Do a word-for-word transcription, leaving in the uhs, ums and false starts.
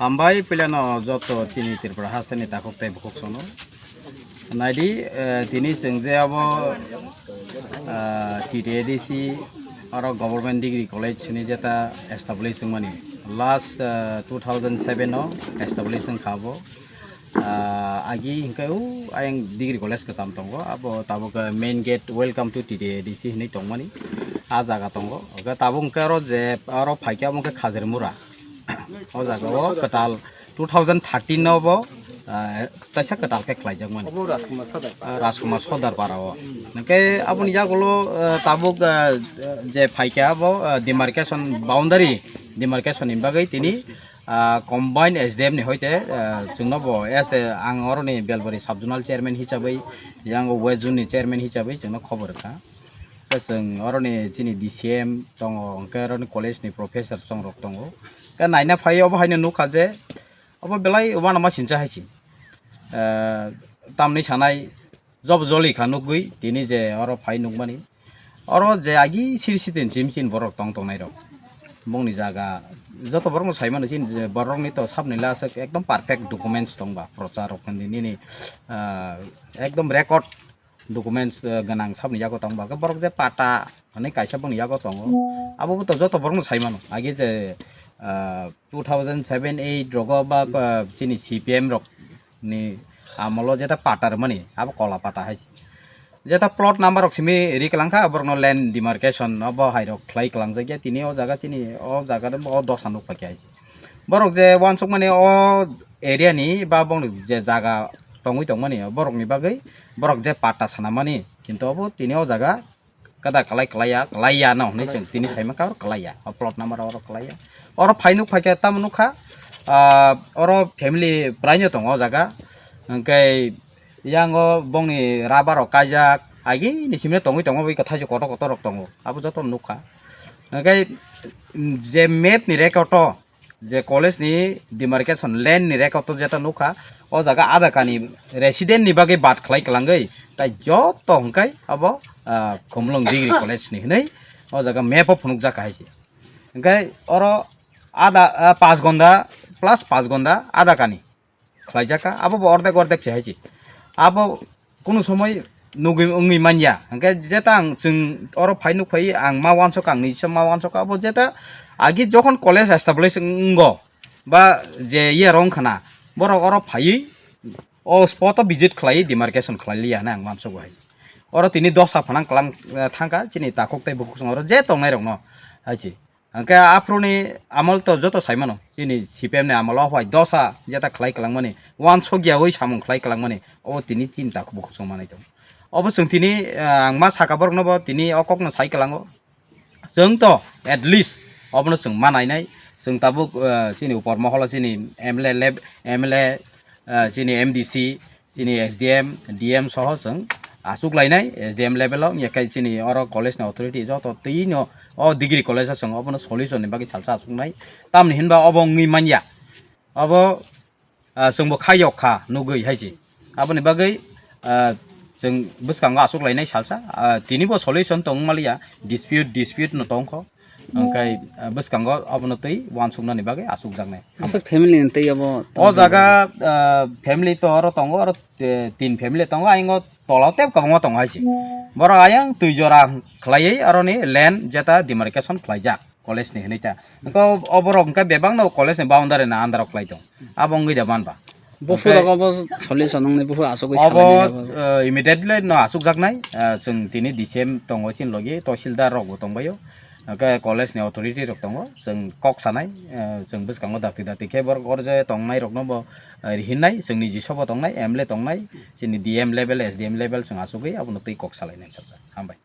Hambai puilano joto chini Tripura hasteni takhuk tei bukhuk sono. Naidi, eh, tini chwng je abo, ah, T T A D C oro Government Degree College hwnwi jeta establish wngmani. Last, ah, two thousand seven o establish wngkha abo. Ah, agi hwnkhe o ayang degree college kwcham tongo, abo tabuk, ah, main gate, "Welcome to T T A D C" hinwi tongmani. Ah jaga tongo. Hwnkhe tabuk hwnkhe oro je, oro phaikhe abo hwnkhe Khajirmura. O jaga o kwtal two thousand thirteen o bo, ah, taisa kwtal khe khlaijakmani. Obo Rajkumar Sardar. Ah, Rajkumar Sardar para o. Hwnkhe aboni yagulo, ah, tabuk, ah, je phaikhe abo, ah, demarcation, boundary demarcation ni bagwi tini ah, combined S D M ni hoite, ah, chwngno bo as a, ang oroni Belbari sub zonal chairman hisabwi, yang West zone ni chairman hisabwi chwngno khobor rwkha. Tei chwng oroni chini D C M tongo, hwnkhe oroni college ni professor chongrok tongo. Khe naina phai obo haino nukha je obo belai uanama sincha hai se. Ah, tamni sanai job joli kha nukgwi tini je oro phai nukmani. Oro je agi siri sitin chim chin borok tong tongnai rok. Bongni jaga joto borok no sai mano chin je borok ni to sabni last ekdom perfect documents tong ba prochar rok ni nini, ah, ekdom record documents, ah, gwnang sabni yago tong ba. Borok je pata hinwi kaisa bongni yago tongo. Abo bo to joto borok no sai mano. Agi je, ah, two thousand seven eight rogo ba, ah, chini C P M rok ni amolo jeta pata rwmani, abo kola pata hai se. Jeta plot number rok simi ri kwlangkha, borokno land demarcation obo hai rok khlai kwlangjak ya, tini o jaga chini o jaga o dosa nuk paikha hai se. Borok je uansukmani o area ni ba bongni je jaga tongwi tongmani borokni bagwi borok je pata swnamani, kintu obo tini o jaga kada kalai kalaiya, kalaiya no hinwi chwng tini sai mankha, oro kalaiya, o plot number oro kalaiya. Oro phai nuk phaikhe tamo nukha, ah, oro family praino tongo o jaga, hwnkhe yango bongni rubber rok kaijak, agini simi tongwi tongo, bai kwthai se kotor kotor rok tongo, abo joto nukha. Hwnkhe, mm, je map ni record o, je college ni demarcation land ni record o jeta nukha, o jaga ada kani resident ni bagwi bad khlai kwlangwi, tai joto hwnkhe abo, ah, Khumulwng Degree College ni hinwi o jaga map o phunukjak hai se. Hwnkhe oro ada, ah, panch gonda plus panch gonda ada kani khlaijak kha, abo bo ordek ordek se hai se. Abo kunu somoi nugwi wngwi manya. Hwnkhe jeta ang chwng oro phai nuk phai ang ma uansuk ang nijisa ma uansuk abo jeta agi jokhon college establish wngo ba je ye rong khana borok oro phaiwi o spot o visit khlaiwi demarcation khlai liya hinwi ang uansugo hai. Oro tini dosa phanang kwlang, eh, thangkha chini takhuk tei bukhuk song oro je tongnai rokno hai se. Hwnkhe aphuruni amol to joto sai mano, chini C P M ni amol o bai dosa jeta khlai kwlangmani, uansukyaui samung khlai kwlangmani, o tini chini takhuk bukhuk song manai tongo. Obo chwng tini, ah, ang ma saka borokno bo tini o kokno sai kwlango. Chwng to at least obono chwng ma nainai, chwng tabuk, ah, chini upor moholo chini M L A leb-, M L A, ah, chini M D C, chini S D M, D M soho chwng achuk lainai, S D M level o, wngya khe chini oro college ni authority joto twi no o degree college o chwng obono solution ni bagwi salsa achuknai. Tamni hinba obo wngwi manya. Obo, ah, chwngbo khaiyok kha nugwi hai se. Aboni bagwi, ah, chwng bwskango achuk lainai salsa, ah, tinibo solution tong maliya, dispute, dispute no tongkho. Hwnkhe, ah, bwskango abono twi uansuknani bagwi achukjaknai. Aswk family ni twi abo o jaga, ah, family to oro tongo, oro, eh, tin family tongo, ayang o tola o tei kwbangma tongo hai se. Borok ayang twi jora khlaiwi aroni land jeta demarcation khlaijak college ni hinwi ta. Hwnkhe o, o borok hwnkhe bebak no college ni boundary ni under o khlai tong. Abo wngwi da manba. Buphuru hwnkhe obo solution wngni buphuru aswk obo, salaini abo. Eh, immediately no aswkjaknai, eh, chwng tini D C M tongo chini logi, tahsildar rok bo tongbaio. Hwnkhe college ni authority rok tongo, chwng kok sanai, eh, chwng bwskango dakti dakti khe borok oro je tongnai rokno bo, eh, rihinnai, chwngni jiso bo tongnai, M L A tongnai, chini D M level, S D M level chwng achugwi abono twi kok salainai, sir. Hambai.